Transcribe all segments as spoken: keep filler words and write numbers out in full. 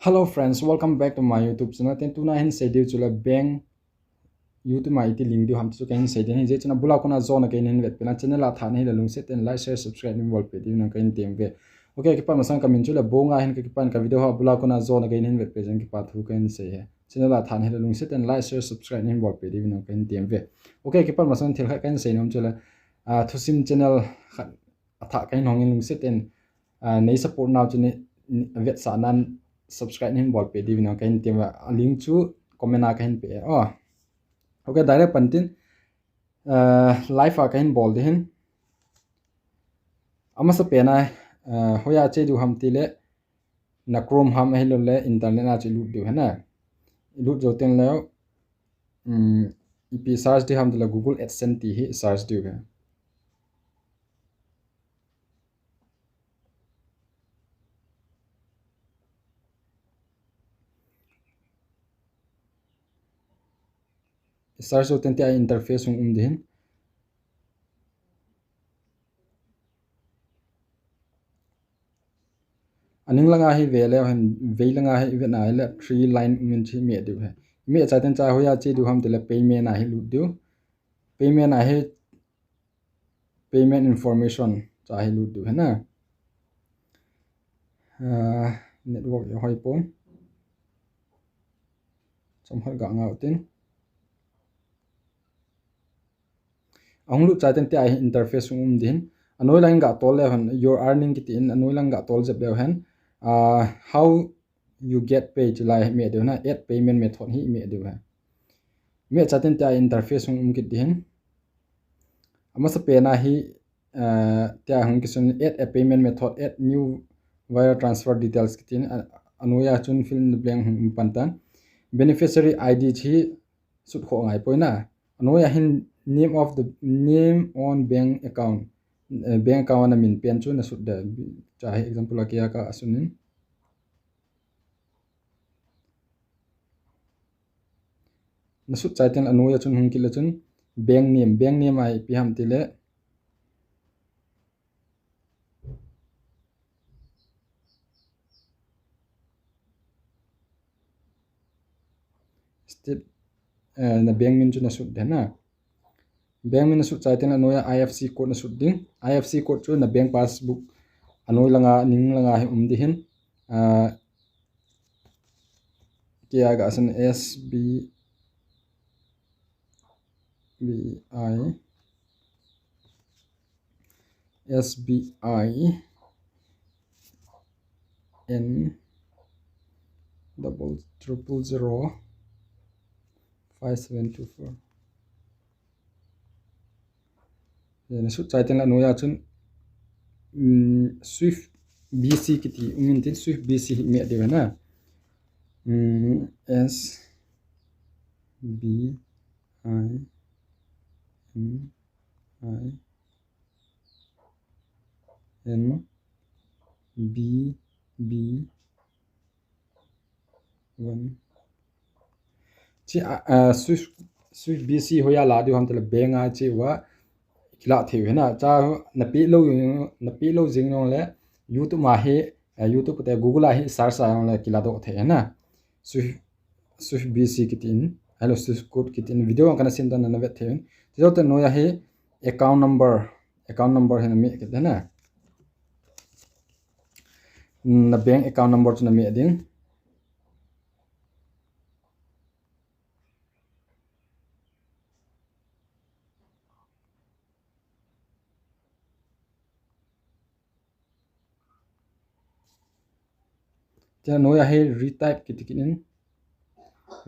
Hello friends, welcome back to my YouTube channel. Tin tuna hin sei diu chu la bank YouTube a iti link diu ham ti chu kahin sei ding ahi. Hijeh chun abula kona jona kahin vetpeh na, channel a thah nahi le lungset in like, share, subscribe nahin bolpeh diuvin kahin tem uve. Okay, kipat masang kamin chu la Bonga hin kakipan, ka video ho abula kona jona kahin vetpeh jeh in kipa thu kahin sei e. Channel a thah nahi le lungset in like, share, subscribe nahin bolpeh diuvin kahin tem uve. Okay, kipat masang thil khat kahin sei nom chu la, ah, thusim channel khat athah kahin hongin lungset in, ah, nei support nau chu nei, nei vetsah nan subscribe nahin bolpeh diuvin kahin tem uve. A link chu comment a kahin pe e. Oh. Okay, direct pan tin, ah, live a kahin bol ding ahin. Amasa pen a, ah, hoiya che diu ham ti le, na Chrome ham ahilou le internet a chu lut diu ahi na. Lut jou teng le, um, ipi search diu ham ti le Google AdSense ti hi search diu ahi. Search jou teng tia interface hung um ding ahin. Aning langa hi ve leu hen, vei langa hi i vet na hi le three line um in chu i meh diu ahi. I meh chai teng chu hoiya che diu ham ti le payment a hi lut diu. Payment a hi payment information chu hi lut diu ahi na. Ah, network i hoi pon. Chomkhat ga ngah u tin. Ahung lut chai teng tia hi interface hung um ding ahin. Anoi lang ga tol leu hen, your earning kiti in, anoi lang ga tol jep leu hen, ah, how you get paid chu la hi meh diu ahi na, add payment method hi meh diu ahi. Meh chai teng tia interface hung um kit ding ahin. Amasa pen a hi, ah, tia hung kisun, add a payment method, add new wire transfer details kiti in, a, anoiya chun fill in the blank hung um pan tan. Beneficiary I D chu hi sut khoh ngai poi na. Anoiya hin name of the, name on bank account. Eh, bank account a min pen chu na sut ding. Chu hi example a kei a ka sun in. Na sut chai teng le anoiya chun hung kit le chun bank name, bank name a ipi ham ti le Step, eh, na bank min chu na sut ding ahi na. Bank min na sut chai teng le anoiya I F C code na sut ding. I F C code chu na bank passbook anoi langa, ning langa hi um ding ahin. Ah, kei a ga sun S B B I, S B I N double triple zero five seven two four. Eh, na sut chai teng le anoiya chun, mm, Swift B C kiti um in tin, Swift B C hi meh diu ahi na. Mm, S B I N I N B B one. Chu, ah, ah, Swift, Swift B C hoiya la diu ham ti le bank a chu va kila thei u ahi na. Chu na pe lou, na pe lou jing nung le YouTube a hi, eh, YouTube te Google a hi search a nung le kila doh thei ahi na. Swift, Swift B C kiti in, hello Swift code kiti in video ang kana sem tan na vet thei un. Chu jou teng le noiya hi account number, account number hi na meh kit ding ahi na. Na bank account number chu na meh ding. Chu noiya hi retype kiti kit in.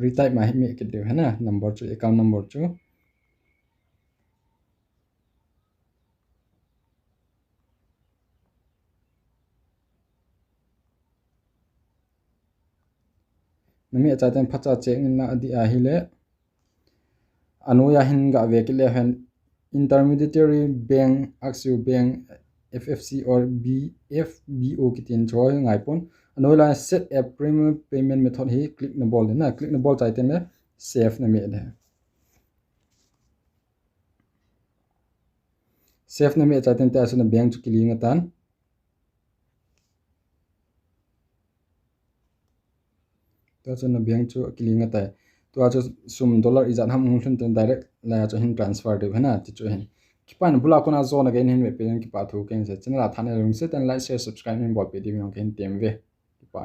Retype ma hi meh kit diu ahi na, number chu, account number chu. Na meh chai teng phacha check in na adih ahi le. Anoiya hin ga ve kit le hen, intermediary bank, Axis Bank, F F C or B F B O kiti in chu hi ngai pon. Anoi la set a premium payment method hi click na bol ding ahi na, click na bol chai teng le save na meh ding ahi. Save na meh chai teng tia chu na bank chu kiling a tan. Tua chu na bank chu kiling atai. Tua chu sum dollar ijat ham hung lhun teng direct la chu hin transfer diu hina ti chu hin. Kipan bula kona jona kahin hin ve pen kipa thu ken se. Channel a thane lungset tah in like, share, subscribe min bolpeh diu min kahin tem ve. Kipa.